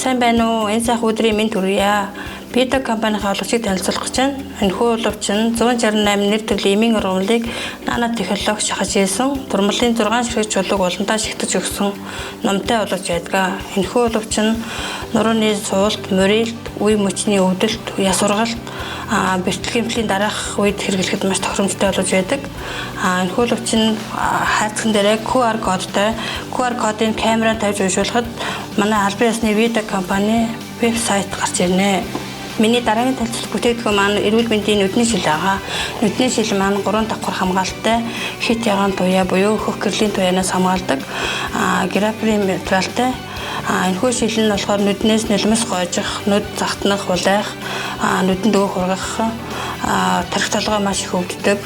Сайн байна уу? Энэ сайхан өдрийн мэнд хүргье. Бита компанийн олгочийг танилцуулах гэж байна. Энэхүү улвч нь 168 нэр төрлийн эмийн ургамлыг нано технологи шахаж хийсэн турмалын 6 ширхэг чулууг уламдаа шигтэж өгсөн номтой улвч байдаг. Энэхүү улвч нь нурууны суулт, морилт, үе мөчний өвдөлт, яс ургалт, бэртэл гэмтлийн дараах үед хэрэглэхэд маш тохиромжтой болж байдаг. Энэхүү улвч нь хайрцаган дээрээ QR кодтой. QR кодыг камераар тавьж уншуулахад манай албан ёсны Vida компани вебсайт гарч ирнэ. Миний дараагийн танилцуулах бүтээгдэхүүн маань эрүүл мэндийн нүдний шил байгаа. Нүдний шил маань 3 давхар хамгаалалттай хит ягаан туяа буюу хөх гэрлийн туяанаас хамгаалдаг. Графрийн материалтай. Энэхүү шил нь болохоор нүднээс нулимс гоожих, нүд захтнах, улайх, нүдэнд өөх ургах, тархи толгой маш их өвддөг.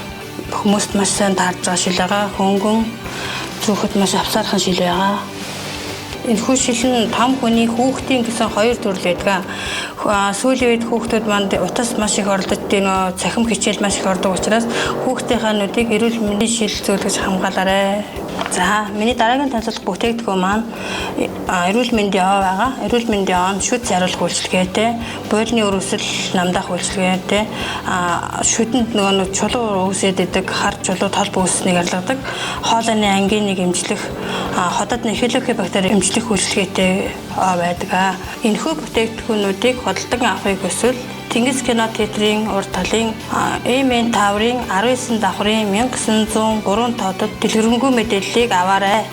Хүмүүст маш сайн таарж байгаа шил байгаа. Хөнгөн зүүхэд маш авсаархан шил байгаа. Энэхүү шил нь том хүний, хүүхдийн гэсэн хоёр төрөл байдаг. Сүүлийн үед хүүхдүүд манд утас маш их оролдож, нөө цахим хичээл маш их ордог учраас хүүхдийнхаа нүдийг эрүүл мэндийн шил зөөлгөж хамгаалаарай. За, миний дараагийн танилцуулах бүтээгдэхүүн маань эрүүл мэндийн оо байгаа. Эрүүл мэндийн оо нь шүд зариулах үйлчилгээтэй, буйлны өрөвсөл намдаах үйлчилгээтэй, шүдэнд нөгөө нэг чулуу үүсээд идэг, хар чулуу тол үүссэнийг арилгадаг, хоолойны ангиныг эмчлэх, ходоод хеликобактери эмчлэх үйлчилгээтэй байдаг. Энэхүү бүтээгдэхүүнүүдийг худалдан авахыг хүсвэл Тэнгис кино театрын урд талын MN Tower-ын 19 давхрын 1903 тоодод дэлгэрэнгүй мэдээллийг аваарай.